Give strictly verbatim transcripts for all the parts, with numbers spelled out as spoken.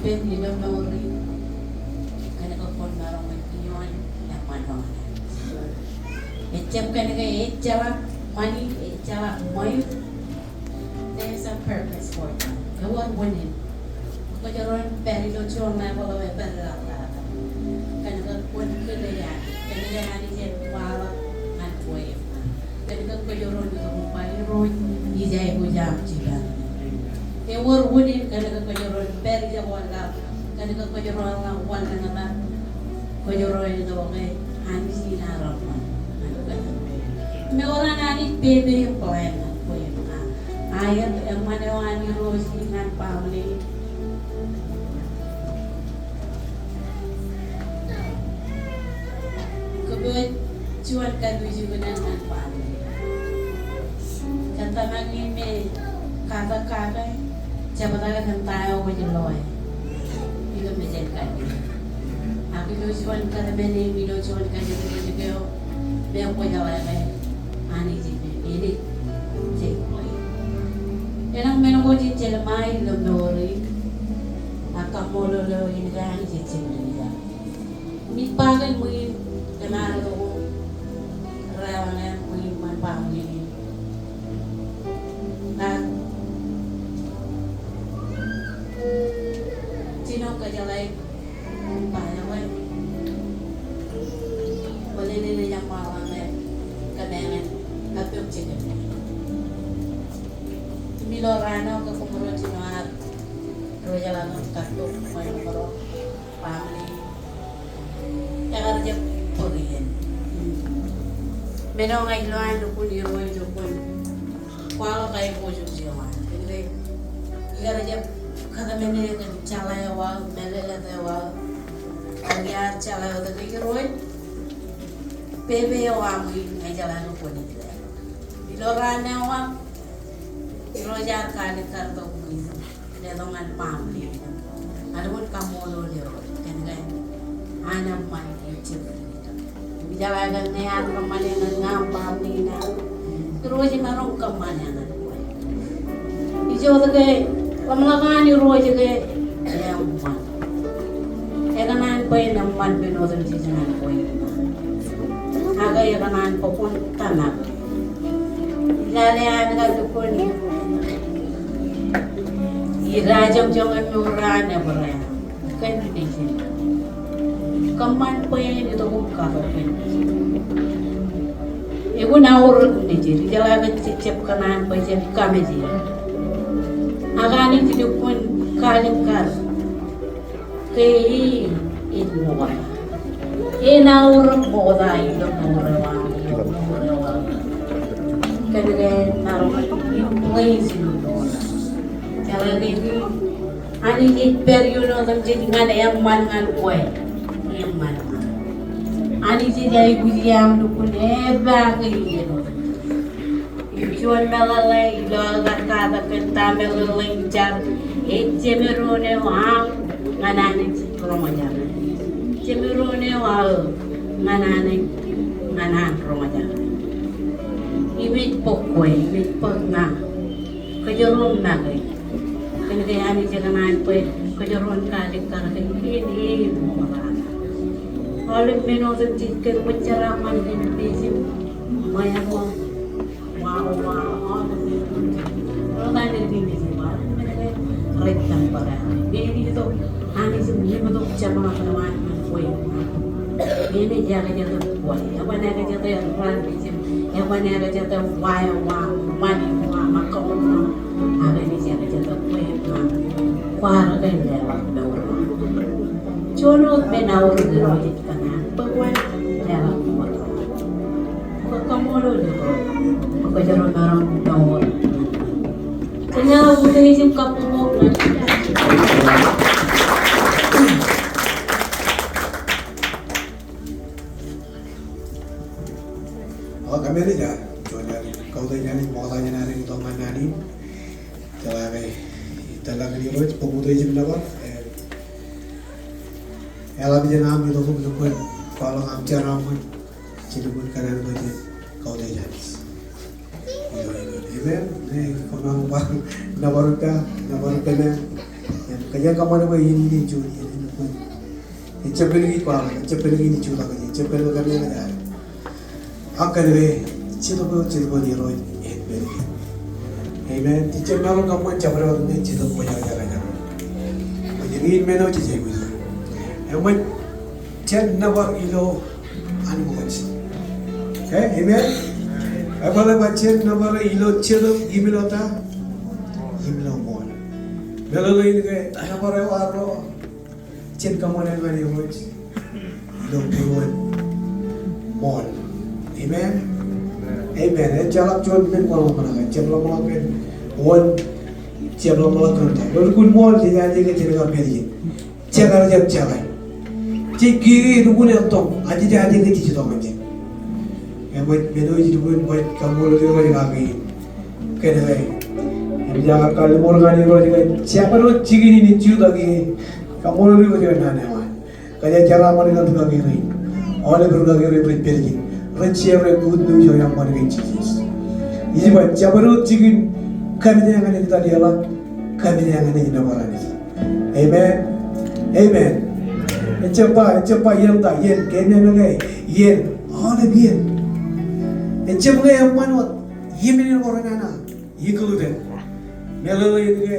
Pen ilo mour in, kōn ke kwōn maroñ in ioon eṃṃan eo an. Ejjab kōn ke ejjeḷọk ṃani, ejjeḷọk ṃweiuk. There is a purpose for that. Ewōr unin. Kwōj roñ pād ilo juon level eo epād ḷọk. Kōn ke kwōn kile Anij. Kōn ke Anij ej waḷọk ñan kwe. Kōn ke kwōj roñ itok im ba Irooj, ij aikuj aṃ jipañ. Ewōr unin kōn ke kwōj roñ pād ijoko ḷọk. Kōn ke kwōj roñ ḷọk wanlañ ḷọk. Kwōj roñ itok ke Anij in ear eṃṃan. Im ewōr an Anij pepe im plan ñan kwe. Aer eṃṃan eo an Irooj in ñan family. Kōpooj juon katuj eo ñan ñan family. Kōn tōmak in me katak kake, jebta kōn ta eo kwōj loe. Ilo mejān kake. Ak ilo juon kōtmāne im ilo juon kajjitōk eo, me kwōjeḷā ke Anij ej, Anij ej kwe. Elōñ men ko jej jelṃae ilo mour in, ak kaṃṃoolol eo in ke Anij ej jemdikdik. Im ij ba kōn ṃwiin kōn ad itok, raelōñ eo ṃwiin ṃōn ba ṃwiin. Ak jino kōjeḷā im ba eo, bōlen enaaj eṃṃanḷọk ñan kōmeañ in, kab pok jikin. Im ilo raan eo ke koṃro jino ad ro jeḷā ñan katok ṃweo ṃōro. Family. Ekar jab bōk iien. Men eo ña ij lo an lukkuun Irooj lukkuun kwaḷọk aiboojoj eo an. Kōn ke ikar jab kōtmāne kōn jeḷā eo aō, mālōtlōt eo aō. Ak iar jeḷā wōt ke Irooj, pepe eo aṃ in ña ij jeḷā ke kwōn ilo. Ilo raan eo aṃ, Irooj ear kaalikkar tok ṃwiin. Letok ñan family. Ak lukkuun kaṃṃoolol Irooj kōn ke an eṃṃan ej jab. Im ijeḷā ke ñe ear kōṃṃane ñan ña im family in aō, Irooj imaroñ kōṃṃane ñan kwe. Ij wōt ke ḷōmṇak an Irooj ke eṃṃan. Ekōṇaan bwe en eṃṃan men otemjej ñan kwe. Ak ekōṇaan bwe kwōn tōmak. Lale an kar lukkuun ida jọñjọñ in mour an Ebream kōn nejin. Kōṃṃan bwe en itok im katok kōn nejin. Ekwe, aorōk nejin, ijeḷā ke jejjab kōṇaan bwe jen kameje. Ak Anij lukkuun kaalikkar ke e ej ṃokta. En aorōk ṃokta ilo mour eo aṃ, ilo mour eo aṃ. Kōn ke maroñ in place ilo mour. Jeḷā ke Anij ej pād ioon otemjej ñan eṃṃan ñan kwe. Eṃṃan ñan. Anij ej aikuji aṃ lukkuun epaake iien otemjej. Im juon meḷeḷe ilo aō kar katak kōn ta meḷeḷe in jar, ej jemdoon eo aṃ ñan Anij roñjake. Jemdoon eo aō ñan Anij ñan an roñjake. Im ej bōk kwe, im ej bōk ña. Kōjro make. Kōn ke Anij ekōṇaan bwe kōjro en kaalikkar ke en, en ṃokta. Aolep men otemjej kōn ṃōj jeraaṃṃan kōn nejin, ṃweo, wa, wa, aolep men otemjej. Ro ta nejin nejin wa, men ke rej tōn bōrā. Nejin itok, Anij im limtok jeṃḷọkin wa, kwe. Nejin ej ekjete kwe. Eban ekjete raan nejin. Eban ekjete wa, wa, ṃani wa, ṃōk kōṃṃan. Ak Anij ej ekjete kwe, ṃani. Kwaar ke leḷọk mour. Juon wōt men aorōk Irooj ej kōṇaan bwe kwōn leḷọk mour. Kōmṃool Irooj. Kōjro maroñ mour. Kōjro maroñ mour. O, kōmālij ad, juon ad kautiej Anij, ṃokta jān ad itok ñan ad in. Jeḷā ke ij tōl ḷọk ñan Irooj, bōk utiej im nōbar, e, eḷap jān aṃ itok im lukkuun kwaḷọk aṃ jeraaṃṃan, ij lukkuun kōṇaan bwe jen kautiej Anij. Amen. Amen. Ej kōṃṃan ba nōbar ippa, nōbar ippa ṇe. Kōjeañ kōṃṃane bwe iien in ej juon iien in ukein. Ejjab pād kōj kwaḷọk, ejjab pād kōj in jutak, ejjab pād kōj kōn eñin ad. Ak kōn ke Jetōb eo, Jetōb eo Irooj ej pād kōj. Amen. Ijjab maroñ kōṃṃan jabdewōt ñe Jetōb eo ejjab kōjak. Bwe jen men eo jej aikuji. Eṃōj jen nōbar ilo anbwij. Okay, amen. Baibōḷ ej ba jen nōbar ilo Jetōb im ilo ta, im ilo ṃool. Meḷeḷein ke nōbar eo arro, jen kōṃṃane ñan Irooj ilo būruon ṃool. Amen. Amen. Ejjeḷọk juon men kwaḷọk ṃōṇōṇō, ejjab ḷōmṇak kōn wōn, ejjab ḷōmṇak kōn ta. Ilo lukkuun ṃool, jej jaje ke jen kar pād ijin. Jekar jab jeḷā. Jej kiiō ke lukkuun etto, ak jej jaje ke jej itok ñan ijin. Eṃōj men eo ej lukkuun bwe kaṃṃoolol Irooj kake in. Kōn ke, eṃōj aō kar kalliṃur ñan Irooj ke jabdewōt jikin in ej jutak ie. Kaṃṃoolol Irooj kōn naan eo an. Kōjeañ jeraaṃṃan kōn rūkaki rein. Aolep rūkaki rein rej pād ijin. Rej share e good news eo eṃṃan kōn Jisōs. Ij ba jabdewōt jikin, kōmij eñin ej tōl ḷọk, kōmij eñin ej nōbar Anij. Amen. Amen. Ejjab ba, ejjab ba iien ta, iien, ke āinwōt ke iien, aolep iien. Ejjab ñe eṃṃan wōt, iien in ko renana, included. Meḷeḷein ke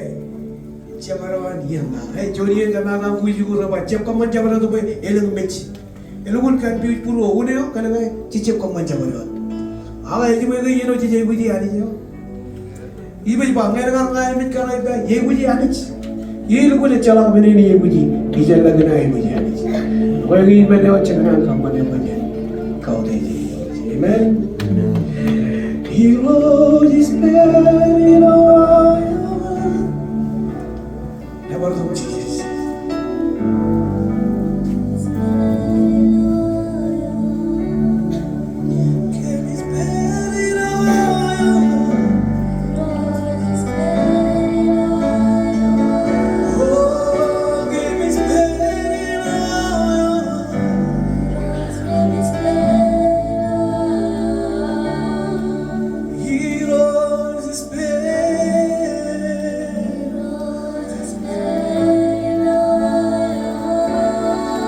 jemaroñ iien ta. Ej juon iien kōmij ba kōj, ijoko rej ba jab kōṃṃan jabdewōt bwe elōñ mej. Elukkuun confuse būruo, wūn eo, kōn ke jejjab kōṃṃan jabdewōt. Ak ej ba ke iien eo jej aikuji Anij eo. Ij ba ñe ekar ña emej kōn aō ba, iaikuji Anij. Ij lukkuun ejjeḷọk men in iaikuji, ijellọkin aikuji Anij. Bwe ke iien eo jemaroñ kōṃṃan eṃōj. Kautiej Irooj. Amen. Irooj ej pād ilo aō. Nōbar tok Jisōs.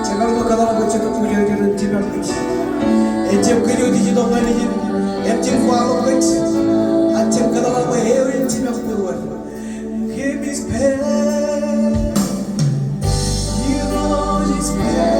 Jekar ḷọk kōtḷọk bwe Jetōb eo Kwōjarjar en jipañ kōj. Ejjab kōj wōt ej itok ñan ijin, ejjab kwaḷọk kōj. Ejjab kōtḷọk bwe eo en jipañ būruod. Kōmij pād. Irooj ej pād.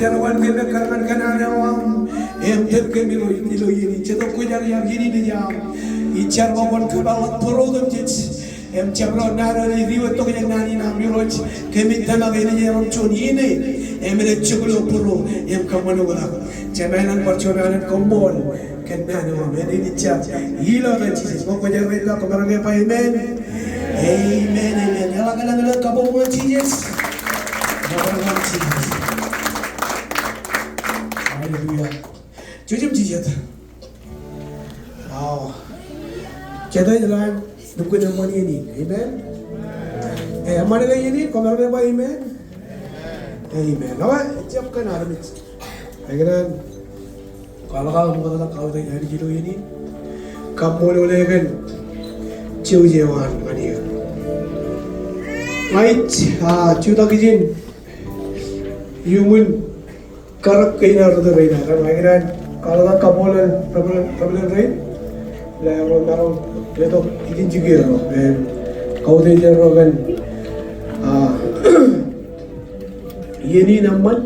Jen wōn kōm ekkar ñan kōṇaan eo aṃ im tōl kōm ilo, ilo iien in. Jetōb Kwōjarjar, iien in ej aṃ. Ij jar bwe kwōn kōpeḷḷọk būruotemjej im jabdewōt naan eo ej diwōjtok jān naan in aṃ Irooj. Kōmij tōmak enaaj erom juon iien im enaaj jokḷọk būruo im kōṃṃan oktak. Jemem bar juon alen koṃṃool kōn naan eo aṃ. Enaaj jar ilo etan Jisōs. Ṃōk kwōjarjar ilo, kwōmaroñ ke ba amen? Amen, amen. Eḷak, eḷak, eḷak kabbokbok ñan Jisōs. Kabbokbok ñan Jisōs. Hallelujah. Jouj im jijet. Wow. Jet ej ḷaan lukkuun eṃṃan iien in. Amen. Eh, eṃṃan ke iien in, kwōmaroñ ke ba amen? Amen. Eo, jab kōn armej. Ekōṇaan kwaḷọk aō ṃoktata kautiej Anij ilo iien in. Kaṃṃoolol e kōn jouj eo an ñan eō. Ña ij, ah, jutak ijin iuṃwin karōk kein ad ri tōl rein ad. Ekōṇaan kwaḷọk aō kaṃṃoolol ri-, ri-, ri-, rein. Ilo ro maroñ letok ijin jikier ro. Im kautiej erro kōn, ah, iien in eṃṃan.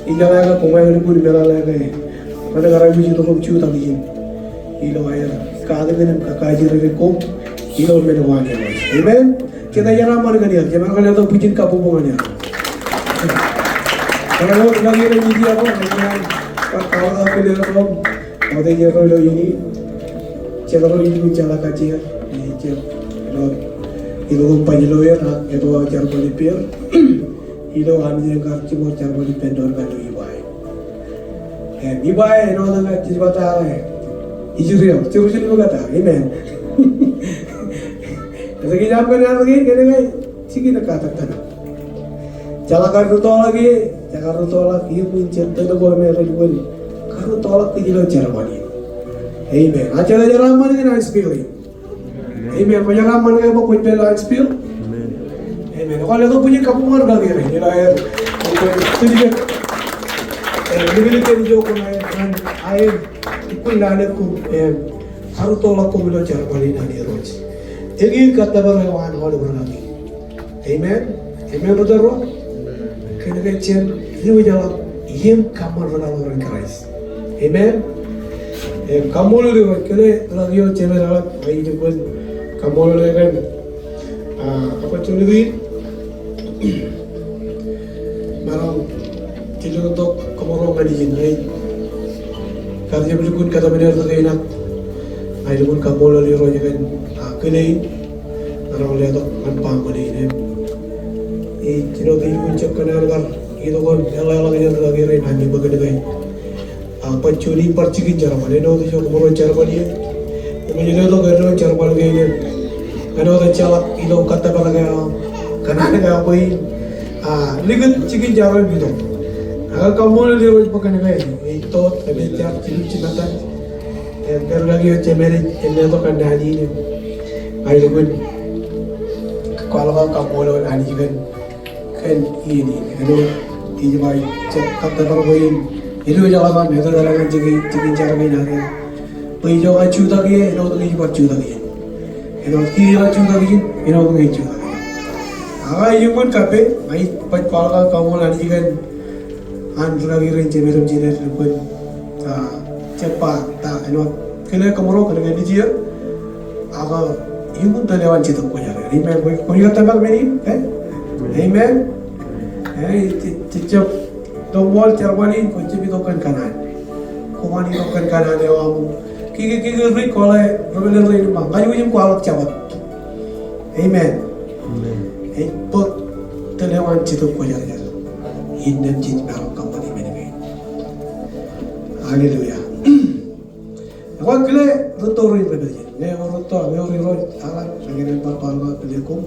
Ij jeḷā ke koṃ aikuj lukkuun meḷeḷe ke ren kar aikuj itok im jutak ijin ilo aer katakin im kakajerbal koṃ ilo men ko an Irooj. Amen. Jen jeraaṃṃan ñan er, jemaroñ ke letok bwijin kabbokbok ñan er. Kōṇaan eo ilo iien in ij ba, ej ba, kwaḷọk aō kile ro im kautiej erro ilo iien in. Jet ro ij lukkuun jeḷā kajjier, ij, ilo, ilo baj ilo er, ak eto aō jerbal ippāer. Ilo Anij en kar jiṃor jerbal ippān doon kaṇ ilo Ibwai. Im Ibwai āinwōt ke jej ba ta ke Israel, Jerusalem ke ta, amen. Ej kōjām kōn ad kein, kōn ke jikin katak tōmak. Jeḷā kar rūttoḷọk ie, jekar rūttoḷọk ie, iuṃwin jet tōl ko me rej lukkuun kar rūttoḷọk kōj ilo jerbal in. Amen. Ak jen jeraaṃṃan ñan Huntsville. Amen. Kwō jeraaṃṃan ke bwe kwōj pād ilo Huntsville? Amen. Amen. Kwōn letok bwijin kabbokbok ñan rūkaki rein ilo aer, eh, likilkien ijo koṃ aer, ñan aer lukkuun lale koṃ, eh, kar rūttoḷọk koṃ ilo jerbal in an Irooj. Eñin kōttōpar eo an aolep rūkaki. Amen. Amen, ri tōl ro. Kōn ke jen diwōjḷọk im kōṃṃan rūkaḷoor in Kraist. Amen. Im kaṃṃoolol Irooj, kile rūkaki eo jemed eḷap, ij lukkuun kaṃṃoolol e kōn, ah, opportunity in. Maroñ Jej ilo tok kōmro ñan ijin, ij kar jab lukkuun kōtmāne er tōre in ak ij lukkuun kaṃṃoolol Irooj kōn, ah, kile in, maroñ letok ñan baaṃle in. Ij ilo tok ij lukkuun jab kōṇaan kar itok im eḷḷāḷọkjeṇ rūkaki rein, ami bwe kōn ke, ah, baj juon in bar jikin jerbal, āinwōt ijo kōmro jerbal ie. Im ej letok āinwōt jerbal kein im āinwōt ejjeḷọk ilo kōttōpar ke aō kōṇaan ke bwe in, ah, likūt jikin jar im itok. Ak kaṃṃoolol Irooj bwe kōn ke ej itok im ej jar jiljilimjuon ṃōttan. Im kar rūkaki eo jemed ej letok ñan naan in im ij lukkuun kwaḷọk aō kaṃṃoolol Anij kōn kōn iien in. Āinwōt ij ba ij kōttōpar bwe in, ilo ejjeḷọk aṃ eto eḷaññe jikin, jikin jar kein ad, bwe ijo ña jutak ie, āinwōt ñe ij bar jutak ie. Āinwōt kiiō ej jutak ijin, āinwōt ñe ij jutak ie. Ak ij iuṃwin kappān, ij baj kwaḷọk aō kaṃṃoolol Anij kōn an rūkaki rein jemed im jined lukkuun, ah, jab ba ta, āinwōt kile kōmro kōn ke nejid, ak iuṃwin tōl eo an Jetōb Kwōjarjar. Amen. Kwōj, kwōj kōttōpar men in, eh? Amen. Eh, jej, jej jab tok ṃool jerbal in, kwōj jab itok kōn kōṇaan. Koṃ itok kōn kōṇaan eo aṃ. Kiki, kiki ri kwōle, ri kwōle ri in ba, ña ij wōj im kwaḷọk Jabōt. Amen. Amen. Ej bōk tōl eo an Jetōb Kwōjarjar innām jej maroñ kōṃṃani men kein. Hallelujah. Ekwe kile rūtto rein rej pād iien. Ñe ewōr rūtto, ñe ewōr Irooj eḷap, ña ikōṇaan bar kwaḷọk aō kile koṃ.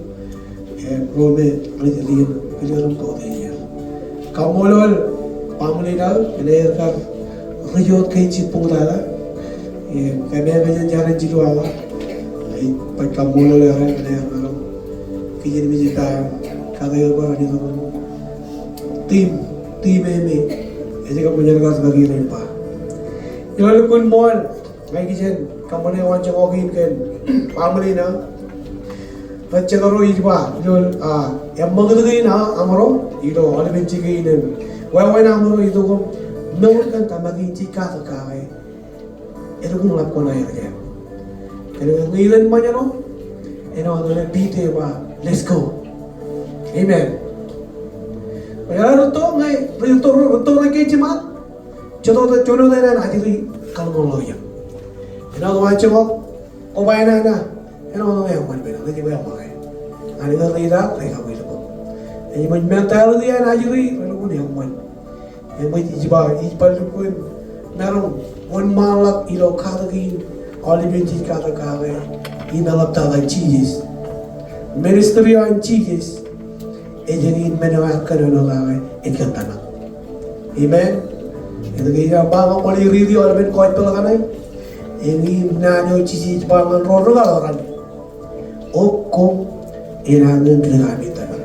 Im ro me rej ri in, kile ro im kautiej er. Kaṃṃoolol baaṃle in aō, kile er kar ri wōt kein jibboñ tata. Im kōmeañ jān jar in jilu awa. Ij baj kaṃṃoolol er kile er maroñ kijenmej ta, kate er bar itok. Tim, tim eo me ej kōṃṃan kar rūkaki rein ba. Ilo lukkuun ṃool, ña ikijjien kōṃṃane wanjoñak in kōn baaṃle in aō. Rej jekdọọn ro ij ba, ilo, ah, eṃṃakūt kein aō aṃro, ilo aolepen jikin in, Wāween aṃ ro itok im mour kōn tōmak in jej katak kake. Elukkuun ḷap kōn aer jān. Kōn ke ñe ilen ṃōjṇọ, āinwōt ṇe Piter ej ba, let's go. Amen. Rej rūtto ñe, rūtto, rūtto rej ke jiṃa. Jototo, jototo enaaj ajri kōḷmānḷọkjeṇ. Āinwōt eo ej ba, Koba enana, āinwōt eo eṃṃan men, rej ba eṃṃan. Ñan ikōṇaan rej kabuñ lọk. Ej ba mentality an ajri, relukkuun eṃṃan. Ej ba, ej ba lukkuun maroñ wōnṃaanḷọk ilo katak in, aolepen jej katak kake, im eḷaptata Jisōs. Ministry an Jisōs. Ej eñin men eo ear kōnono kake, ej kōn tōmak. Amen. Etke ij ba ñe kwōn riiti aolepen gospel kaṇe? Eñin naan eo Jisōs ej ba ñan ro rūkaḷoran. O koṃ enañin rūkaki tōmak.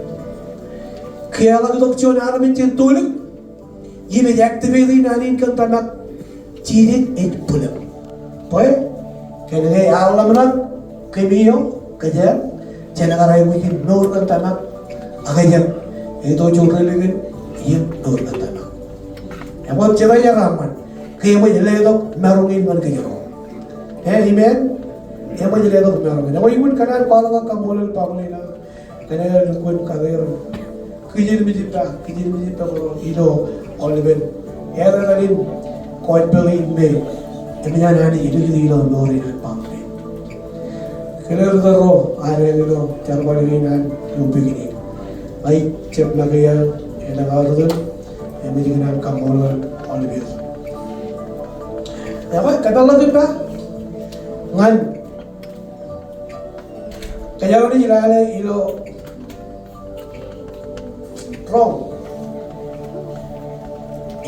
Ke eḷak itok juon armej jān tolik, im ej activate naan in kōn tōmak, Jisōs ej bwilōñ. Bwe, kōnke ear ḷōmṇak kōm eo, kōjeañ, jenaaj kar aikuj in mour kōn tōmak, ak kōjeañ, ej itok juon relukkuun, im mour kōn tōmak. Eṃōj, jete ej eṃṃan, ke eṃōj letok maroñ in ñan kōjro. E, amen? Eṃōj letok maroñ in. Eṃōj, ij kōṇaan kwaḷọk kaṃṃoolol baaṃle in aō. Kōnke elukkuun kake er. Kijenmej ippa, kijenmej ippa ilo aolepen. Etan in gospel in me. Eṃōj an Anij likūt ilo mour in an baaṃle. Kōnke er ro, ad ilo jerbal in an lukkuun in. Ij jab make ear, enañin aō rot in, eṃōj kōṇaan kaṃṃoolol aolep er. Ekwe, kōpeḷḷọk ippa ñan Kōjro naaj lale ilo Rom.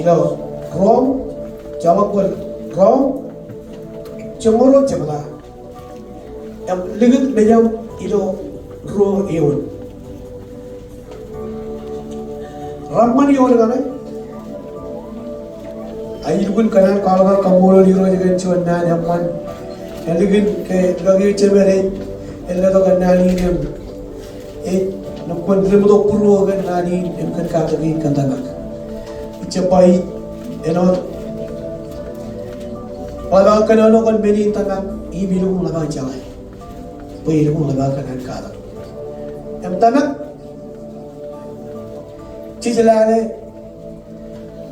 Ilo Rom, joḷọk bōd Rom, joñoul ruo jebta. Im likūt mejaṃ ilo ruo eoon. Reṃṃan eoon kaṇe. Ij lukkuun kōṇaan kwaḷọk kaṃṃoolol Irooj kōn juon naan eṃṃan. Ālikin ke ḷọk eo jemān ej, ej letok kōn naan in im ej lukkuun limtok būruō kōn naan in im kōn katak in kōn tōmak. Ij jab ba ij, āinwōt ḷap aō kōnono kōn men in tōmak im ilukkuun ḷap aō jeḷā. Bwe ilukkuun ḷap aō kōṇaan katak. Im tōmak, jej lale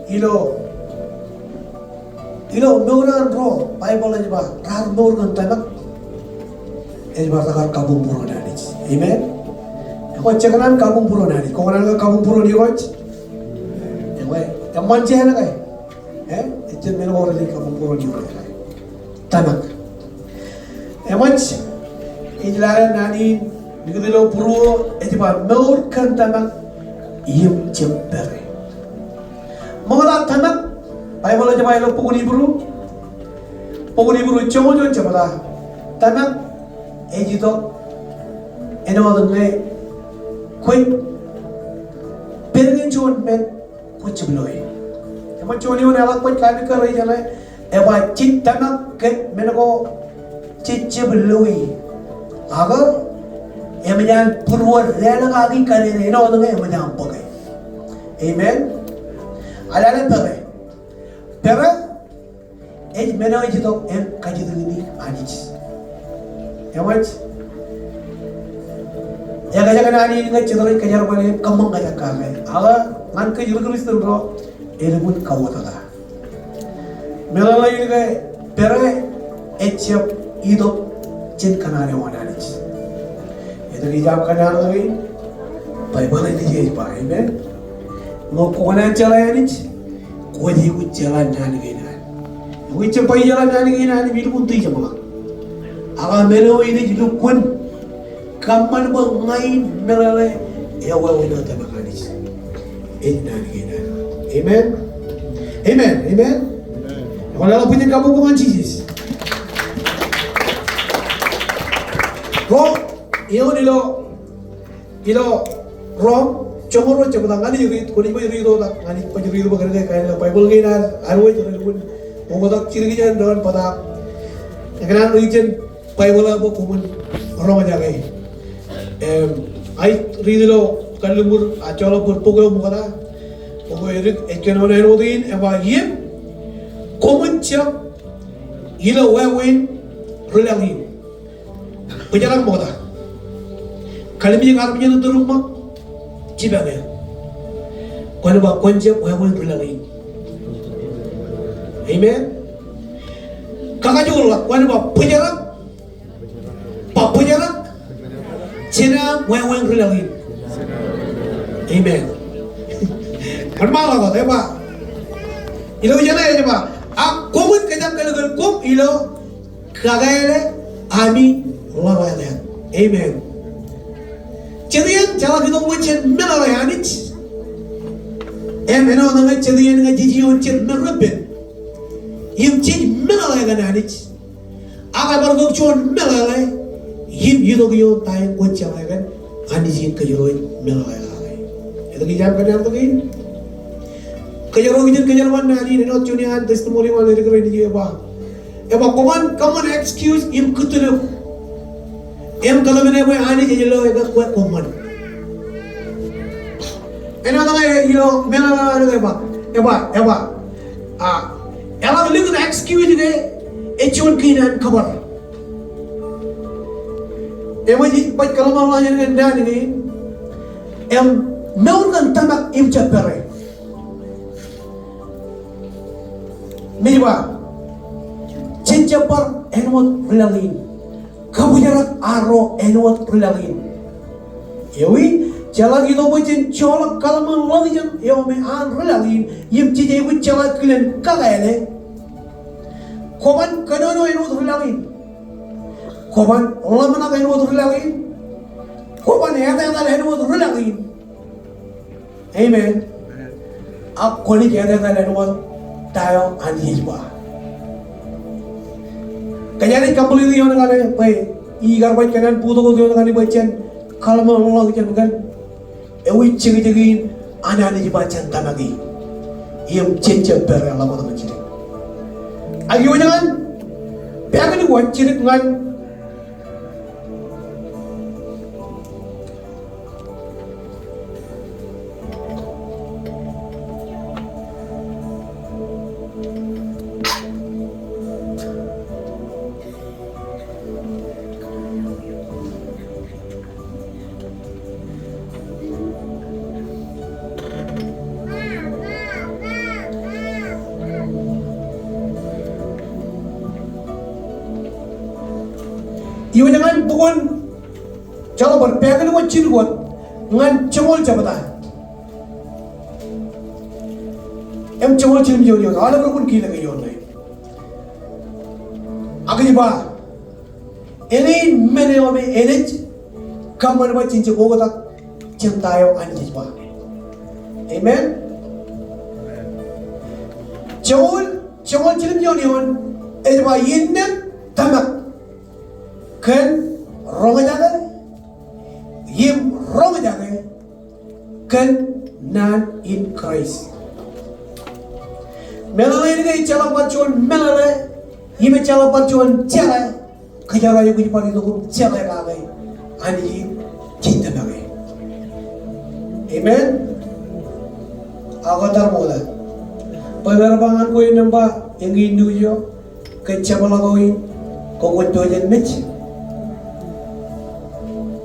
ilo, ilo mour an ro, Baibōḷ ej ba, raar mour kōn tōmak, ej ba rekar kabuñbūruon Anij. Amen? Ekwe, jekōṇaan kabuñbūruon Anij. Kwōkōṇaan kabuñbūruon Irooj? Ekwe, eṃṃan jān ke? E? Ejjab men ko relej kabuñbūruon Irooj. Tōmak. Eṃōj, ij lale naan in, likūt ilo būruō, ej ba mour kōn tōmak, im jab pere. Ṃokta tōmak, Baibōḷ ej ba ilo bok in Hibru, bok in Hibru joñoul juon jebta. Tōmak, ej itok, āinwōt ñe, kwōj, pere kōn juon men, kwōj jab loe. Eṃōj juon eoon eḷak kwōj kappok kōn ri jeḷā, ej ba jej tōmak kōn men ko jej jab loe. Ak, eṃōj an būruod deḷọñ kake kōn āinwōt ñe eṃōj an bōke. Amen. Ak lale pere. Pere, ej men eo ej itok im kajjitōk in Anij. Eṃōj. Ekajjitōk in Anij ñe jet rej kōjerbale im kōṃṃan kajjitōk kake. Ak ñan kōj ri Kristian ro, elukkuun kauwōtata. Meḷeḷe in ke pere ejjab itok jān kōṇaan eo an Anij. Etke ij aṃ kōṇaan ḷọk in? Baibōḷ ej ba, amen. Ñe kwō kōṇaan jeḷā Anij, kwōj aikuj jeḷā naan kein an. Ñe kwōj jab jeḷā naan kein an, im ilukkuun tōmak. Ak men eo in ej lukkuun kōṃṃan bwe ña in meḷeḷe ewāween eo tōmak Anij. Ej naan kein an. Amen. Amen. Amen. Ekwe, leḷọk bwijin kabbokbok ñan Jisōs. Rom, eoon ilo, ilo Rom, joñoul ruo jebta, ña ij riit, kwōnaaj baj riit oktak, ña ij baj riit bwe kōnke kain ilo Baibōḷ kein ad, ad wōj relukkuun oktak jidik jān doon bōtaab. Ekōṇaan riit jān Baibōḷ eo bwe koṃwin roñjake. Im, ij riit ilo kalliṃur, ak joḷọk bōd bok eo ṃokta. Ej kōnono āinwōt in, ej ba, im koṃwin jab ilo wāween ri laḷ in. Bōjrak ṃokta. Kallimjek armej eṇ ilo tōre ṃōk, jipañ eṇ. Kwōn ba, kwōn jab wāween ri laḷ in. Amen. Kakajoor ḷọk, kwōn ba, bōjrak. Ba bōjrak, jen aṃ wāween ri laḷ in. Amen. Bar ṃaḷa ḷọk, ej ba. Ilo ijeṇe ej ba, ak koṃwin kōjak kōlkōl koṃ ilo kakāāle ami ḷōḷātāt. Amen. Jet iien jeḷak itok bwe jen meḷeḷe Anij. Im āinwōt ñe jet iien ñe jej ioon jet merepen im jej meḷeḷe kōn Anij. Ak ebar itok juon meḷeḷe im itok ioon ta eo kwōj jeḷā kōn Anij in kōjro ej meḷeḷe kake. Etke ij aṃ kōṇaan tok in? Kōjro ej kōjerbal naan in, āinwōt juon iaan testimony eo an edik rein ej ba, ej ba, kwōban kōṃṃan excuse im kūtdūlōk im kōtmāne bwe Anij ej lo ekwe kwe kōṃṃan. Āinwōt ñe ilo meḷeḷe eo an ej ba, ej ba, ej ba, a, eḷak likūt excuse ke ej juon kein an kōbar. Im ej baj kōḷmānḷọkjeṇ kōn naan kein im mour kōn tōmak im jab pere. Im ej ba, jen jab bar āinwōt ri laḷ in. Kabōjrak arro āinwōt ri laḷ in. Ewi, jeḷak itok bwe jen joḷọk kōḷmānḷọkjeṇ eo me an ri laḷ in, im jej aikuj jeḷā kilen kakāāle. Kwōban kōnono āinwōt ri laḷ in. Kwōban ḷōmṇak āinwōt ri laḷ in. Kwōban etetal āinwōt ri laḷ in. Amen. Ak kwōnaaj etetal āinwōt ta eo Anij ej ba. Kōjeañ naaj complete ioon kaṇe bwe ikar baj kōn an bōktok ioon kaṇe bwe jen kōḷmānḷọkjeṇ kōn ewi jekjek in an Anij ba jen tōmaki im jen jab pere ḷọk wōt ñan jidik. Ak iwōj ñan pāāklik wōt jidik ñan Iwōj ñan bok in Jeḷā bar pāāklik wōt jidik wōt ñan joñoul jebta. Im joñoul jiljilimjuon eoon, aolep rej bōk kile ke ioon ṇe. Ak ej ba, eñin men eo me enaaj kōṃṃan bwe jen jab oktak jān ta eo Anij ej ba. Amen. Joñoul, joñoul jiljilimjuon eoon, ej ba, innām tōmak kōn roñjake im roñjake kōn naan in Kraist. Meḷeḷe in ke ejjeḷọk bar juon meḷeḷe im ejjeḷọk bar juon jeḷā, kōjro aikuj bar itok im jeḷā kake Anij in jej tōmake. Amen. Ak etal ṃokta. Bwe ij bar ba ñan kwe innām ba eñin news eo ke jepḷaak eo in, ke kwōn pojak mej.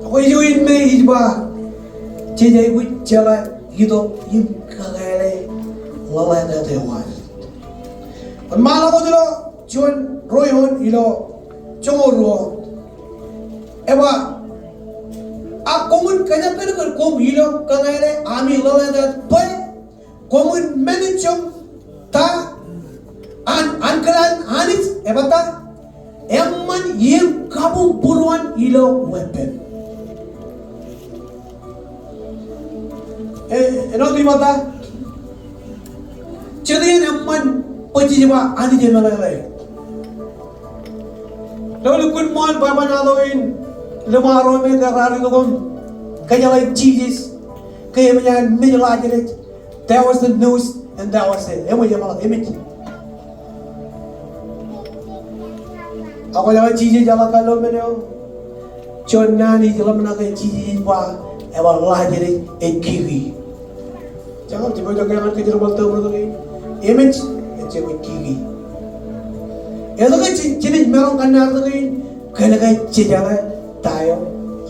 Ak eo in me ij ba, jej aikuj jeḷā itok im kakāāle ḷōḷātāt eo an. Ṃaanḷọk wōt ilo juon ruo eoon ilo joñoul ruo. Ej ba, ak koṃwin kōjak kōlkōl koṃ ilo kakāāle ami ḷōḷātāt bwe koṃwin men in joñan ta an, ankilaan Anij, ej ba ta, eṃṃan im kabuñbūruon ilo weeppān. E, āinwōt ij ba ta, jet iien eṃṃan bwe jej ba Anij emeḷeḷe. Ilo lukkuun ṃaan Baibōḷ ṇa eo in, ḷōṃaro me ke raar itok im kōjeḷā Jisōs ke eṃōj an mej Lajarus. There was the news and there was the, eṃōj, eṃōj, eṃōj. Ak kwōjeḷā Jisōs eḷak kar lo men eo. Juon naan ej ḷōmṇak ke Jisōs ej ba, ej ba Lajarus ej kiki. Jeḷā, jibwe ejjeḷọk ñan kōjerbal tōprak in. Emej, ejjeḷọk kiki. Etke jej, jenaaj maroñ kannaar tōre in, kōnke jejeḷā ta eo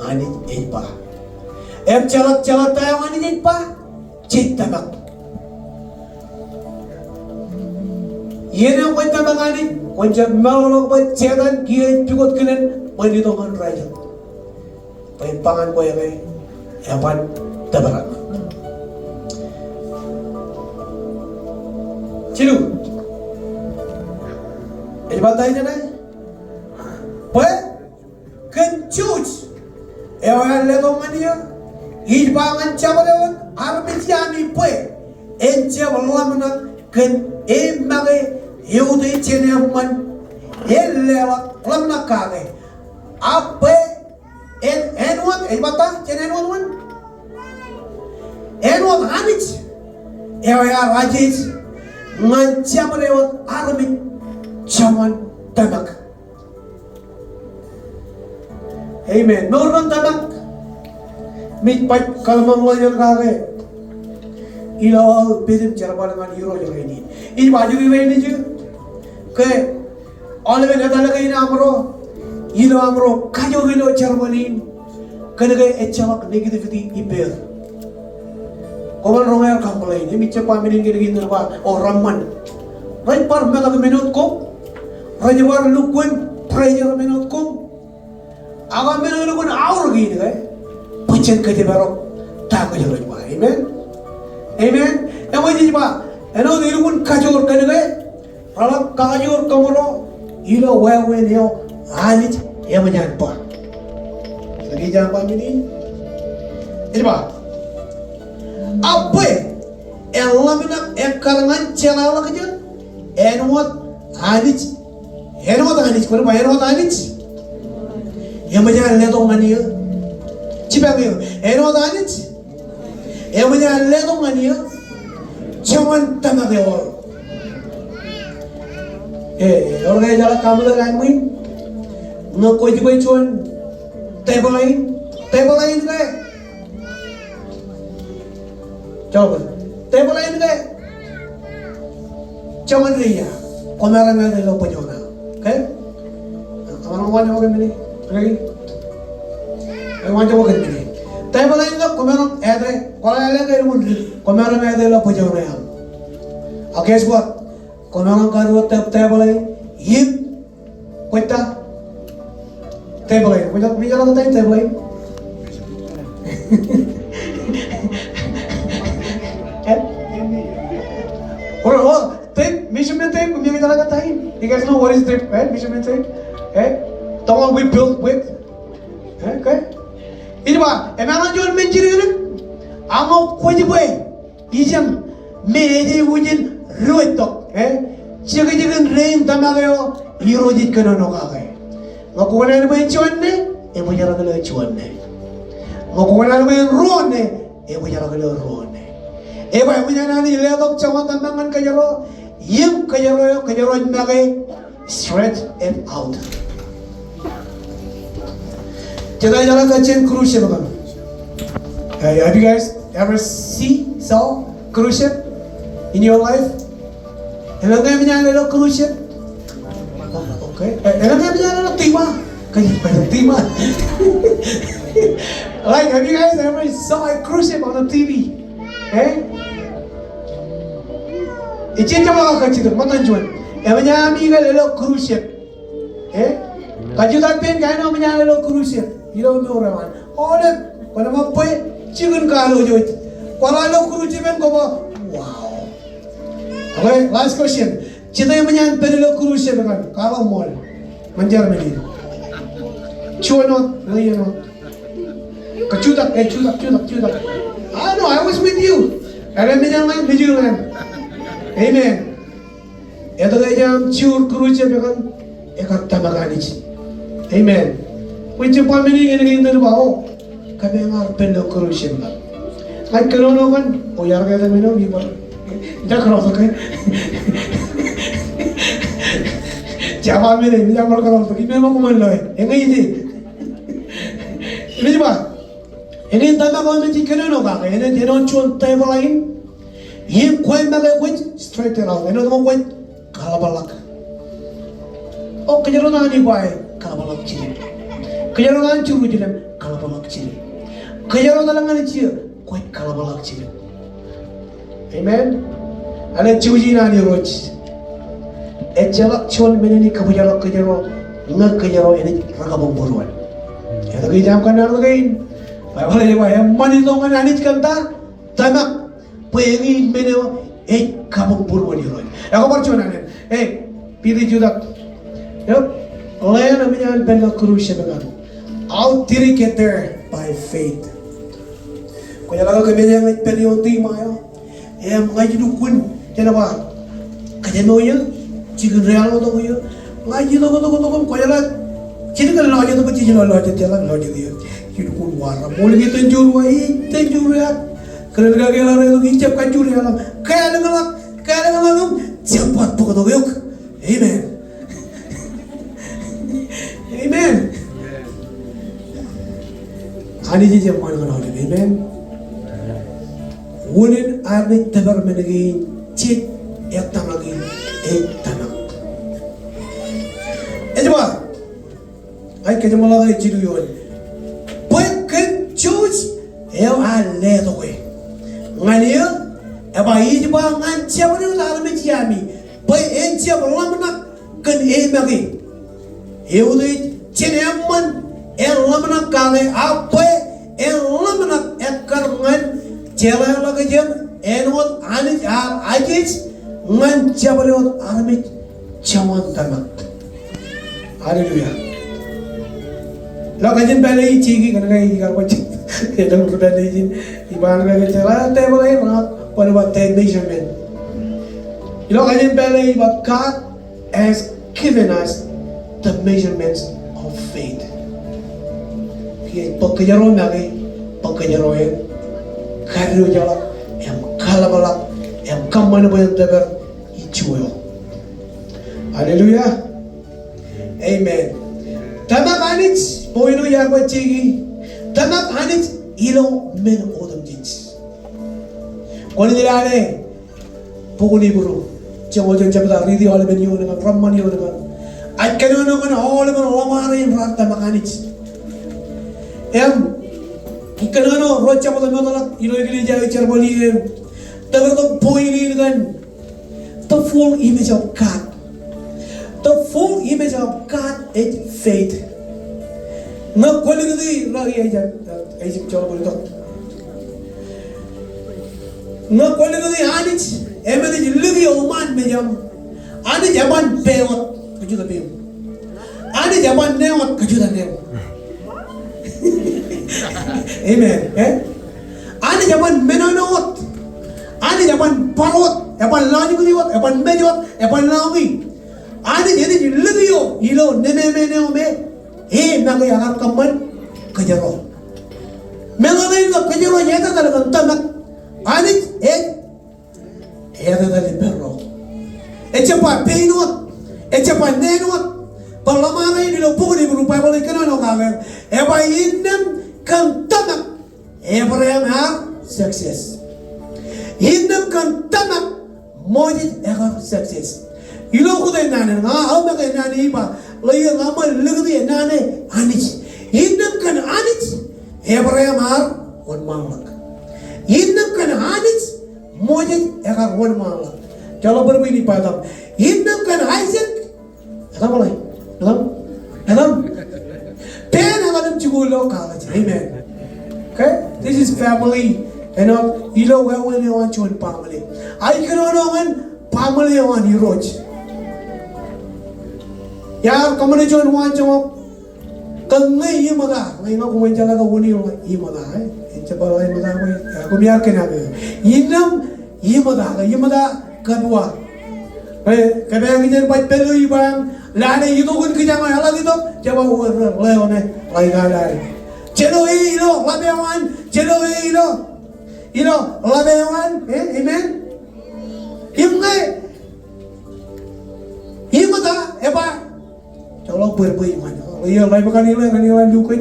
Anij ej ba. Im jeḷā, jeḷā ta eo Anij ej ba, jej tōmak. Iien eo kwōj tōmak Anij, kwōn jab meḷọkḷọk bwe Setan kiiō ej pukot kōn en bwe en itok ñan Rachel. Bwe en ba ñan kwe ke eban tōprak. Jilu. Ej ba ta ijeṇe? Bwe kōn jouj eo ear letok ñan eō, ij ba ñan jabdewōt armej ami bwe en jab ḷōmṇak kōn e make eutiej jān eṃṃan, en leḷọk ḷōmṇak kake. A bwe en āinwōt, ej ba ta, jān āinwōt wōn? Āinwōt Anij eo ear ajej ñan jabdewōt armej joñan tōmak. Amen. Mour ṇe tōmak, im ij baj kōḷmānḷọkjeṇ kake ilo aō pād im jerbal ñan Irooj rainin. Ij ba ijin rainin ijin ke aolepen etal kein amro, ilo amro kajoor ilo jerbal in, kōnke ejjeḷọk negativity ippāer. Koṃwin roñ aer complain, im ij jab ba men in kōn kein ṇe ba, o reṃṃan. Rej bar meḷọk men wōt koṃ, rej bar lukkuun pressure men wōt koṃ. Ak men eo lukkuun aorōk in ke, bwe jen kōjparok ta kōjro ej ba. Amen. Amen. Eṃōj ij ba, āinwōt elukkuun kajoor kōnke reḷak kakajoor kōmro ilo wāween eo Anij eṃōj an ba. Ej ba, a bwe en ḷōmṇak ekkar ñan jeḷāḷọkjeṇ, āinwōt Anij, āinwōt Anij, kwōn ba āinwōt Anij eṃōj an letok ñan eō. Jipañ eō, āinwōt Anij eṃōj an letok ñan eō joñan tōmak eo aō. E, ewōr ke ejeḷā kaṃṃoolol āinwōt in? Ñe kwōj jibwe juon table in, table in ke, jọba, table in ke joñan ri ia, kwōmaroñ āt ilo bōjrak eo. Okay? Kwōmaroñ waanjoñak men in. Okay? Waanjoñak men in. Table in ke kwōmaroñ āt, kwōmaroñ āt ilo bōjrak eo. Okay, guess what? Kwōmaroñ kar wōt table in im kwōj ta table in. Kwōj ta, kwōj ta table in. Eh? Or, or tape, measurement tape, kwōj ta table in. You guys know what is tape, right? Measurement tape, right? The one we built with. Okay? Ij ba, emaroñ juon men jidikdik. Ak ñe kwōj jibwe ijeṇ me ej aikuj in diwōjtok, eh? Jekjekin rein tōmak eo Irooj ej kōnono kake. Ñe kwō kōṇaan bwe en juon ṇe, ebōjrak ilo juon ṇe. Ñe kwō kōṇaan bwe en ruo ṇe, ebōjrak ilo ruo ṇe. Ej ba eṃōj an Anij letok joñan tōmak ñan kōjro, im kōjro eo, kōjro ej make, stretch it out. Jete ej jeḷā kajjien cruise ship eo? Hey, have you guys ever see, saw cruise ship in your life? Elōñ ke eṃōj an lelo cruise ship? Okay. Eh, elōñ ke eṃōj an lelo tima? Kajjien tima. Like, have you guys ever saw a cruise ship on the T V? Eh? Ej jab ba kajjitōk, ṃōttan juon. Eṃōj ami ke lelo cruise ship? Eh? Kajjitōk pen kain eo eṃōj an lelo cruise ship. Ilo mour eo an. Aolep, kwōn ṃōk bwe jikin kaalooj. Kwaḷọk ilo cruise ship eṇ kwō ba, wow. Okay, last question. Jete eṃōj an pād ilo cruise ship kaṇ? Kwaḷọk ṃool. Ṃōn Germany. Juon wōt, ṃōn juon wōt. Kajjitōk, eh, jitōk, jitōk, jitōk. Ah, no, I was with you. Eḷap eṃōj an ḷein, ḷein. Amen. Etke ej aṃ juur cruise ship eo kaṇ? Ekar tōmak Anij. Amen. Kwōj jab ba men in kōn kein ṇe ba, o, kōmeañ ar pād ilo cruise ship eo kaṇ. Ña ij kōnono kaṇ, o, iar ke etan men eo, ij bar, ij bar kōrọọltok ke. Jab ba men in, ij bar kōrọọltok, ij men eo kwō ṃōk loe. Eñin ije. Eñin ij ba. Eñin tōmak eo eṃōj in kōnono kake, eñin, eñin juon table in. Im kwe make kwōj straighten out. Āinwōt ṃōk kwōj kaḷapḷọk. O, kōjro naan Ebeye, kaḷapḷọk jidik. Kōjro naan Jerusalem, kaḷapḷọk jidik. Kōjro etal ñan Jisōs, kwōj kaḷapḷọk jidik. Amen. Āinwōt jouj in an Irooj, ejjeḷọk juon men in ej kabōjrak kōjro, ñe kōjro enaaj rekabuñbūruon. Etke ij aṃ kōnnaan ḷọk kein? Baibōḷ ej ba, eṃṃan itok ñan Anij kōn ta? Tōmak. Bwe eñin men eo ej kabuñbūruon Irooj. Ekwe bar juon alen. Hey, Piter jutak. Yep. Ḷeeṇ eṃōj an pād ḷọk kūr jemān. How did he get there? By faith. Kwōjeḷā ke kōmij eñin pād ioon tiṃa eo? Im ña ij lukkuun, jen ba, kōjām eo iiō, jikin deḷọñtok iiō. Ña ij itok, itok, itok, kwōjeḷā, jidik lọjet, bwe jej lọjet, jeḷā lọjet iiō. Ij lukkuun wōr. Ṃool ke iten jur wa, iten jur wa. Kōrā ke eḷaññe tok ijab kajjur eḷaññe. Kālōñḷọk, kālōñḷọk im jab bōktok eok. Amen. Amen. Anij ej eṃṃan kōn aolep. Amen. Unin armej tōpar men kein jej ettōṇaki, ej tōmak. Ej ba, Ij kōjeṃḷọk e jilu ioon. Bwe kōn jouj eo ear letok e. Ñan eō, ej ba, ij ba ñan jabdewōt armej iaami, bwe en jab ḷōmṇak kōn e make. Eutiej jān eṃṃan en ḷōmṇak kake, ak bwe en ḷōmṇak ekkar ñan jeḷāḷọkjeṇ āinwōt Anij ear ajej ñan jabdewōt armej jemān tōmak. Hallelujah. Ilo kajin pālle ij jeki kōn ke ij kar baj. Ilo kajin pālle ij, ij ba kōn ke jeḷā table eo, bar ba the measurement. Ilo kajin pālle ij ba God has given us the measurements of faith. Bwe kōjro make, bwe kōjro en kadiwōjḷọk, im kaḷapḷọk, im kōṃṃan bwe en tōpar iju eo. Hallelujah. Amen. Tōmak Anij, bwe ilo iar baj jeki. Tōmak Anij ilo men otemjej. Kwōnaaj lale bok in Hibru, joñoul juon jebta, riiti aolepen eoon kaṇ, reṃṃan eoon kaṇ. Ej kōnono kōn aolepen ḷōṃaro in raar tōmak Anij. Im ij kōnono ruo jebta, ṃōtḷọk ilo eklejia eo ij jerbal ie. Tōpar tok point in kaṇ. The full image of God. The full image of God ej faith. Ñe kwōlōñlōñ, ḷak ij, ij, ij joḷọk tok. Ñe kwōlōñlōñ Anij, eṃōj ḷọk ioon ṃaan mejaṃ. Anij eban pā wōt, kajjitōk pā. Anij eban ṇe wōt, kajjitōk ṇe. Amen. Eh? Anij eban menono wōt. Anij eban bar wōt. Eban lọjilñi wōt. Eban mej wōt. Eban lọñi. Anij enaaj ḷọk ioon ilo ṇememej eo me e make ekar kōṃṃan kōjro. Meḷeḷe in kōjro ej etetal kōn tōmak. Anij ej etetal ippārro. Ejjab ba pein wōt. Ejjab ba ṇe wōt. Bwe ḷōṃaro in ilo bok in Hibru, Baibōḷ ej kōnono kake, ej ba innām kōn tōmak Abraham ear success. Innām kōn tōmak Moses ekar success. Ilo kōttāān naan in, ña aō make naan in ij ba, ḷeo ña ṃōk ḷọk ioon naan in Anij. Innām kōn Anij Abraham ear wōnṃaanḷọk. Innām kōn Anij Moses ekar wōnṃaanḷọk. Joḷọk bōd bwe in ij ba etal. Innām kōn Aisak, etal ḷe. Etal. Etal. Pān etal im jikuuḷ ilo college. Amen. Okay? This is family. Āinwōt ilo wāween eo an juon baaṃle. Ij kōnono ñan baaṃle eo an Irooj. Iar kōṃṃane juon waanjoñak. Kōn ñe iṃōta, ñe ña koṃwin jeḷā ke wūnin ḷe iṃōta, eh? Ejjab ba ḷe iṃōta bwe, eh, koṃ iar kōṇaan. Innām iṃōta, ke iṃōta kōtwa. Eh, kōpeañ ijeṇ baj pālle eo ij ba, lale itok in kijañ eḷak itok, jab ba wōr ḷe eo ṇe, ḷe eo ṇe. Jelo e ilo, ḷap eo an, jelo e ilo, ilo, ḷap eo an, eh, amen? Im ñe iṃōta, eba, Joḷọk bōd bwe iṃōn. Eo, ḷe eo kaṇ ilo, kaṇ ilo lukkuun.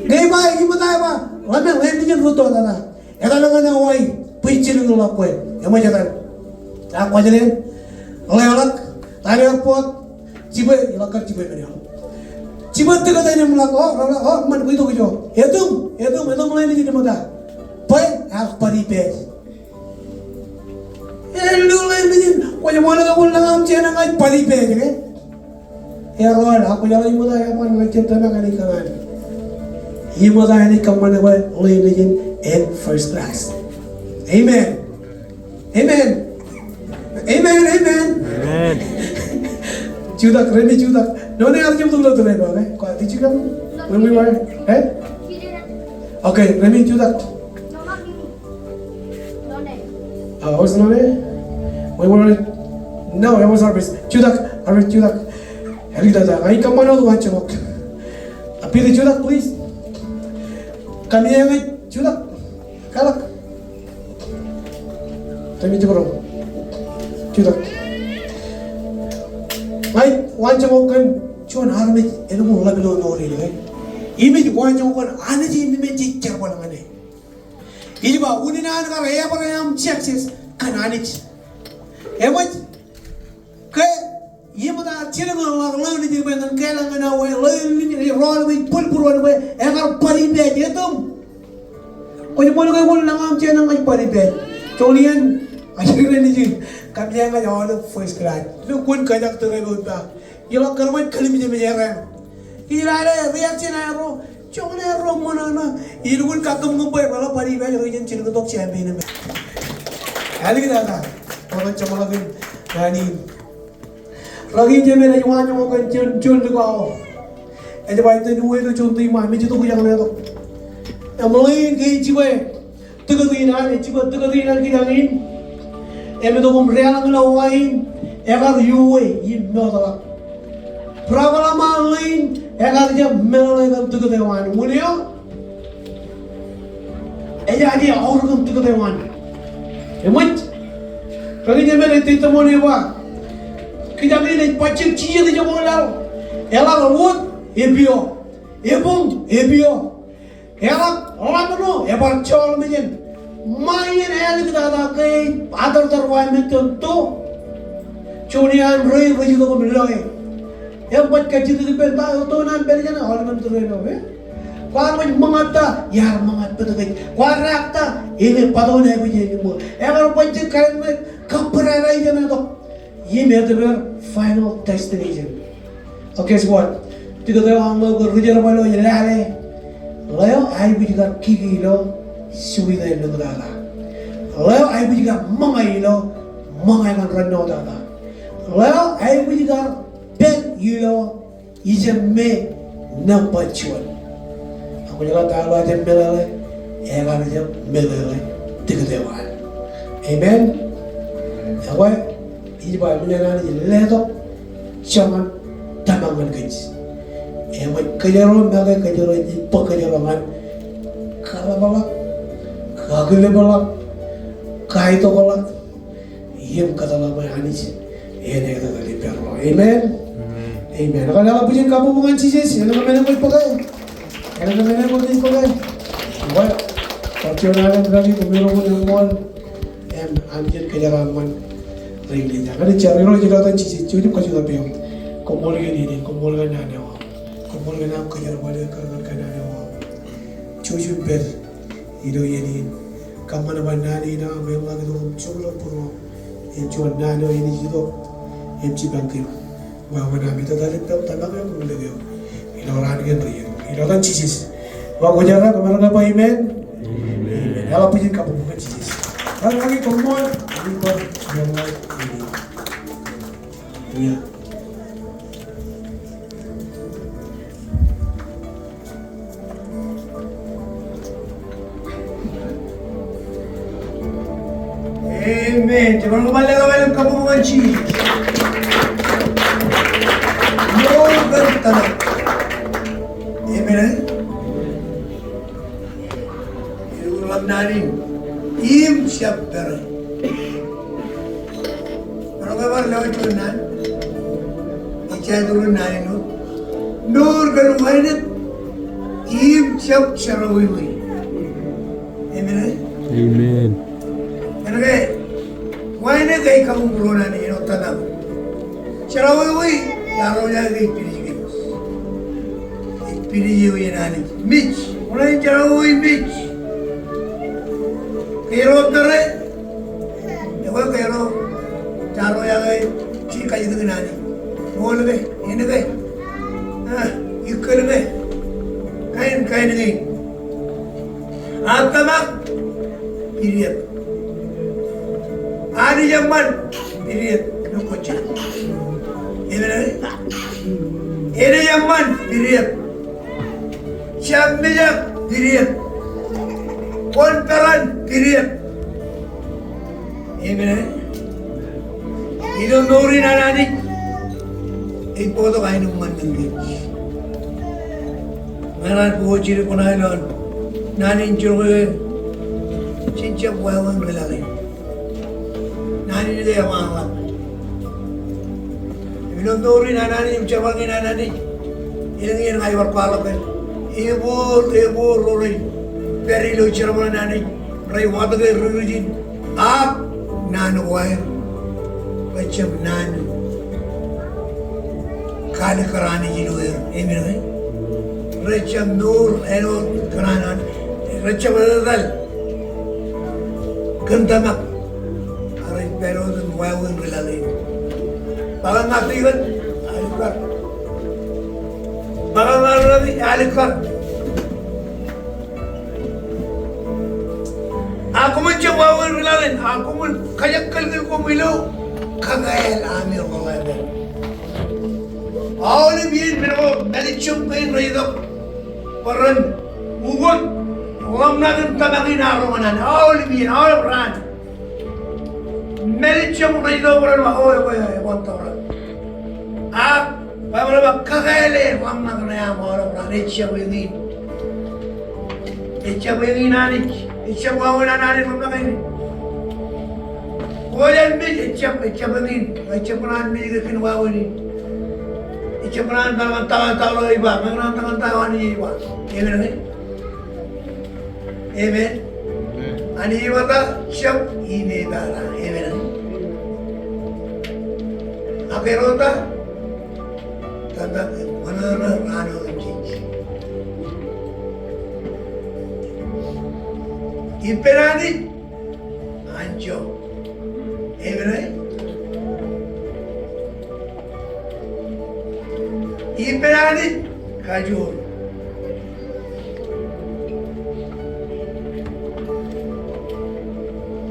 Ñe eba iṃōta eba, ḷe me, ḷe me jen rūtto tata. Etal ñan Hawaii, bwe ij jilkinḷọk kwe. Eṃōj etan. Ak kwōj ḷeeṇ. Ḷeḷọk. Ta eo ej bōk. Jibwe, ilọk kar jibwe men eo. Jibwe tikōtan im ḷak, o, ḷak, o, eṃṃan, kwe itok ijo. Etōm, etōm, etōm ḷeḷọk ijin im ṃōta. Bwe, ak pād ippaej. Eo ḷeḷọk ijin, kwōj ṃool ke kwōn lōñ aṃ jān ña ij pād ippaej, ke? Eo ḷeḷọk, ak kwōj ḷeḷọk im ṃōta, eṃṃan, ña ij jab tōmak enaaj kōṇaan. Im ṃōta enaaj kōṃṃan bwe ḷeḷọk ijin in first class. Amen. Amen. Amen, amen. Amen. Jutak, Remi jutak. None ear jab tōl ilo tōre eo, eh? Kwa, did you come when we were, eh? Okay, Remi jutak. Uh, was None? We were, no, it was Arbis. Jutak, Arbis jutak. Āliktata, ña ij kōṃṃan wōt waanjoñak. Abide jutak, please. Kōmij jutak. Kalōk. Tōmij jibwe ro. Jutak. Ña ij waanjoñak kōn juon armej elukkuun ḷap ilo mour in, eh? Im ej waanjoñak kōn Anij im ej jerbal ñan e. Ij ba unin an kar Abraham Jekjes kōn Anij. Eṃōj. Ke, im ṃōta jilkinḷọk ḷeḷọk ijin bwe en kōḷḷā ñan aō, ḷeḷọk ijin ej rọọl bwe ej būlbūruon bwe ekar pād ippaej, etōm. Kwōj ṃool ke kwōn lōñ aṃ jān ña ij pād ippaej. Joñan iien, ij ri ijin, kōmij aolep first class. Ilo kwōn kajak tōre eo ippa. Ilọk kar bwe kwōn kallimjemej errā. Ij lale, reaction eo erro, joñan erro ṃōṇōṇō. Ilukkuun kakkōṃṃan bwe, bwe ḷak pād ippaej ro ijin jilkintok champagne eo me. Āliktata, bar jeṃḷọkin naan in. Rōki jemed ej waanjoñak kōn juon, juon likao. Ej ba iten uwe ilo juon tiṃa, im ej itok ijeṇ letok. Im ḷein ke ej jibwe. Tikōt in an, ej jibwe tikōt in an kijañ in. Im itok im deḷọñ ilo wa in, ekar uwe im mootḷọk. Problem an ḷein, ekar jab meḷeḷe kōn tikōt eo an. Wūn eo? Ej aje aorōk kōn tikōt eo an. Eṃōj. Rōki jemed ej testimony ba. Kijañ in ej bajjek jijet ijo ko laḷ. Eḷak wōt, epio. Ebuñ, epio. Eḷak ḷōmṇak, ebar joḷ mejān. Ṃae iien āliktata ke ej atortar wa im ej tōn to. Juon iaan ro rej itok im loe. Im baj kajjitōk ippān ta, to naan pād ijeṇ, aolepen tōre eo, eh? Kwaar baj ṃōñā ta, iar ṃōñā bōtōkaj. Kwaar raak ta, ej bōtōkaj eo ej baj ej ṃōñā. Ekar baj ej kain me, kabbōrā eo ej ṃōñā tok. Im etōpar final destination. Oh, guess what? Tikōt eo an ḷeo ke ri jerbal eo ej lale. Ḷeo aikuj kar kiki ilo suite eo ḷōmṇak tata. Ḷeo aikuj kar ṃōñā ilo ṃōñā eo an rōn eo tata. Ḷeo aikuj kar pād ilo ijeṃṃe nōṃba juon. Ak kwōjeḷā ta ḷeo ejjab meḷeḷe, ekar jab meḷeḷe tikōt eo an. Amen. Ekwe, ij ba men eo an ej letok joñan tōmak ñan kōj. Eṃōj kōjro make kōjro ej bōk kōjro ñan kaḷapḷọk, kakilipḷọk, kaitokḷọk, im kōtḷọk bwe Anij en etal ippārro. Amen. Amen. Amen. Ekwe, leḷọk bwijin kabbokbok ñan Jisōs. Elōñ men eo kwōj bōke. Elōñ men eo kwōj bōke. Bwe, bar juon alen rāni, koṃiro koṃṃool. Im, Anij en kōjeraaṃṃan. Ri-leader. Ñan jar, Irooj, ilo etan Jisōs, jouj im kajutak bwe eṃ. Koṃṃool kōn iien in, koṃṃool kōn naan eo aṃ. Koṃṃool kōn aṃ kōjerbale, kōn naan eo aṃ. Jouj im pād. Ilo iien in. Kōṃṃan bwe naan in aṃ eḷak itok im jokḷọk būruōm. Im juon naan eo enaaj itok im jipañ kōm. Wāween aṃ ilo etan Irooj, tōmak eo im ḷōmṇak eo. Ilo raan kein ri-iien. Ilo etan Jisōs. Wa kwōjarjar, kōmro ke ba amen. Amen. Eḷap bwijin kabbokbok ñan Jisōs. Bar kaki koṃṃool. Amen. Amen. Amen. Jemaroñ bar leḷọk elōñ kabbokbok ñan Jisōs. Mour kar tōmak. Amen. Elukkuun ḷap naan in im jab pere. Bar ke bar lewōj juon naan. Ejja iturin naan in wōt. Mour kar wānōk im jab jerọwiwi. Amen. Amen. Kōnke Ke ej kabuñbūruon Anij āinwōt tōmak. Jerọwiwi, iar roñjake ke ej pinej kōj. Ej pinej eo iien Anij. Mej, ṃoṇe in jerọwiwi mej. Ke ro pere, ekwe ke ro, jaar roñjake, ij kajjitōk in Anij. Ṃool ke, en ke, ah, ikkōl ke, kain, kain kein. Ak tōmak, period. Anij eṃṃan, period. Ṇe kwōj. Amen. Enaaj eṃṃan, period. Jab mejak, period. Kwōn peran, period. Amen. Ilo mour in an Anij ej bōktok aenōṃṃan ñan kōj. Ñan an bok eo jidik kuṇaō ilo naan in jiroñ, jen jab wāween ri laḷ in. Naan in ke ewaḷọk. Ilo mour in an Anij im jerbal in an Anij, elōñ iien ña ij bar kwaḷọk ke, ebōr, ebōr ro rej pād ilo jerbal in Anij, rej watōke ri rijin, ak naan ko aer, rej jab naan kaalikkar Anij ilo er. Amen. Rej jab mour āinwōt kōṇaan, rej jab etetal kōn tōmak. Ak rej pād wōt im wāween ri laḷ in. Bwe ña ij kar, alikkar. Bwe ña ij alikkar. Ak koṃwin jab wāween ri laḷ in, ak koṃwin kajekōlkōl koṃ ilo kakāāl ami ḷōḷā eo. Aolep iien men ko mālejjoñ kein rej itok bwe ren ukot ḷōmṇak in tōmak in arro ñan Anij. Aolep iien, aolep raan. Mālejjoñ rej itok bwe ren ba, o, ekwe, ekwe, eban tōprak. Ak Baibōḷ ej ba kakāāl e ḷōmṇak ṇe aṃ aolep raan. Ejjab eñin. Ejjab eñin Anij. Ejjab wāween an Anij ḷōmṇak in. Kwōj an mej, ejjab, ejjab eñin. Ejjab kōṇaan mej ke kōn wāween in. Ejjab kōṇaan ta, ta, ta eo ej ba. Kōṇaan ta, ta eo Anij ej ba. Amen. Amen. Amen. Anij ej ba ta, jab im ej ba ta. Amen. Ak erro ta, tata, ṃōṇōṇō raan otemjej. Ippān Anij anjọ. Amen. Ippān Anij kajoor.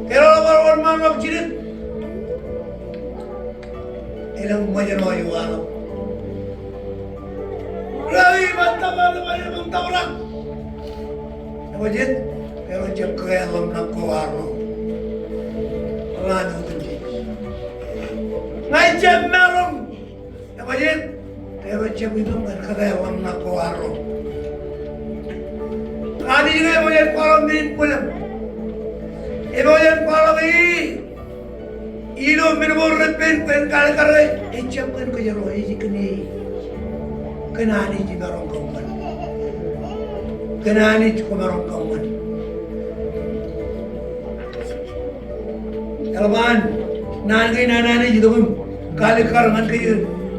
Kōrọọl bar wōnṃaanḷọk jidik. Elōñ ṃōjṇọ eo ewaḷọk. Ri-tōprak, ri-tōprak, ri-tōprak. Ekwe jet, kōrọọl jet, kōrọọl ḷōmṇak ko arro. Raan otemjej. Ña ij jab maroñ. Ekwe jet, kōrọọl jab itok ñan kōrọọl ḷōmṇak ko arro. Anij eo ej ba jen kwaḷọk men in bwilōñ. Ej ba jen kwaḷọk e. Ilo men ko repen kōn kaalikkar e, ejjab kōn kōjro, ej kōn e. Kōn Anij imaroñ kōṃṃan. Kōn Anij kwōmaroñ kōṃṃan. Eḷap an naan kein an Anij itok im kaalikkar ñan kōj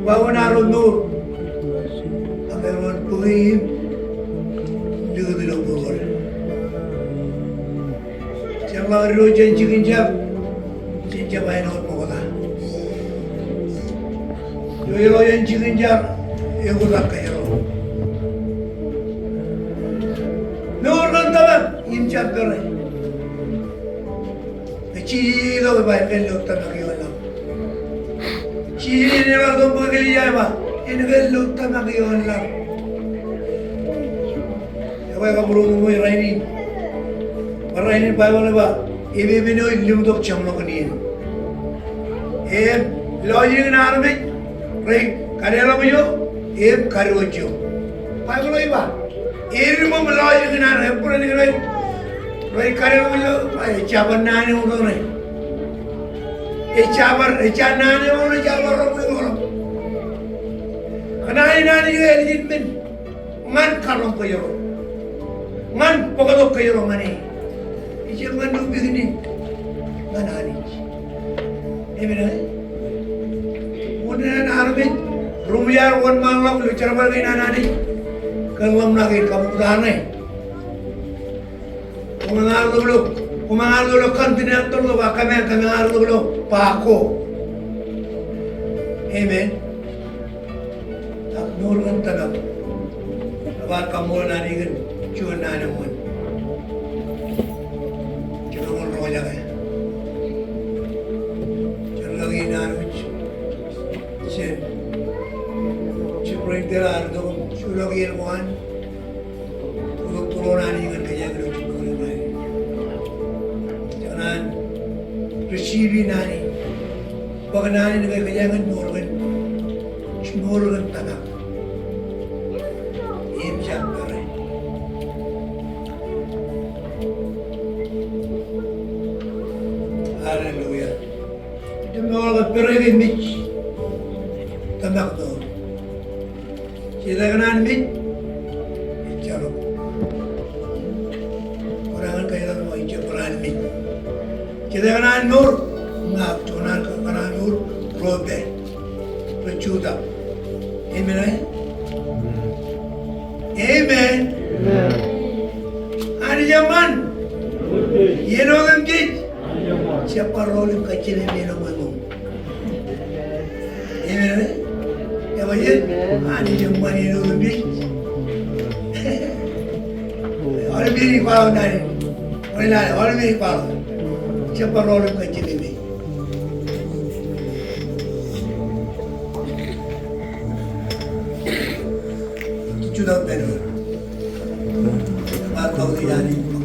wāween arro mour. Ak eban bōk e im likūt ilo bōk eo. Jeḷā ro jān jikin jab, jen jab āinwōt ṃokta. Eo ro jān jikin jab, ekōtak kōjro. Mour kōn tōmak, im jab pere. Ke Jisōs ej ba, en ke lo tōmak ioon laḷ. Jisōs ej ba, en ke lo tōmak ioon laḷ. Ekwe, ekwe, bōro ṃōṃōj rainin. Bwe rainin Baibōḷ ej ba, epepen eo ej limtok jeṃḷọkin iien. Im lọjilñin armej rej kadeḷọñ ijo im kadiwōj ijo. Baibōḷ ej ba, edim im lọjilñin armej, edim rej kadeḷọñ ijo, ejja bar naan eo ṇe. Ejja bar, ejja naan eo ṇe, ejja bar roñ eo ṇe. Kōn naan in Anij ke ālikin men. Ñan karoñ kōjro. Ñan bōktok kōjro ñan e. Ejjab ñan ilo pik in. Ñan Anij. Amen. Unin an armej, ruṃwiaer wōnṃaanḷọk ilo jerbal kein an Anij, kōn ḷōmṇak in kabuñtane. Koṃeañ ar ḷọk ilo, koṃeañ ar ḷọk ilo continental ḷọk, ak kōmeañ, kōmeañ ar ḷọk ilo ba ko. Amen. Ak mour kōn tōmak. Bar kaṃṃoolol Anij kōn juon naan eṃṃan. Jemaroñ roñjake. Jen lōñ in an wōj. Jen. Jibrin tōl ar tok im juḷọk iien ko an. Bōktok tūroon Anij ñan kōj ilo jibboñōn in rainin. Jekōṇaan receive naan in. Bōk naan in ke kōjeañ in mour kōn, mour kōn tōmak. Im jab pere. Hallelujah. Ij mour kōn pere ke mej. Tōmak mour. Jete kōṇaan mej, ejjeḷọk. Kōṇaan kōjeañ ṃōk ejjab kōṇaan mej. Jete kōṇaan mour, ña kōṇaan, kōṇaan mour, ro pā, ro jutak. Amen, eh? Amen. Amen. Anij eṃṃan. Iien otemjej. Jab bar rool im kajjitōk men eo ṃōk. Amen. Ej ba, Anij eṃṃan ien otemjej. Aolep men in kwaḷọk naan in. Aolep men in kwaḷọk. Jab bar rool im kajjitōk men. Jutak men eo. Bar kautiej Anij.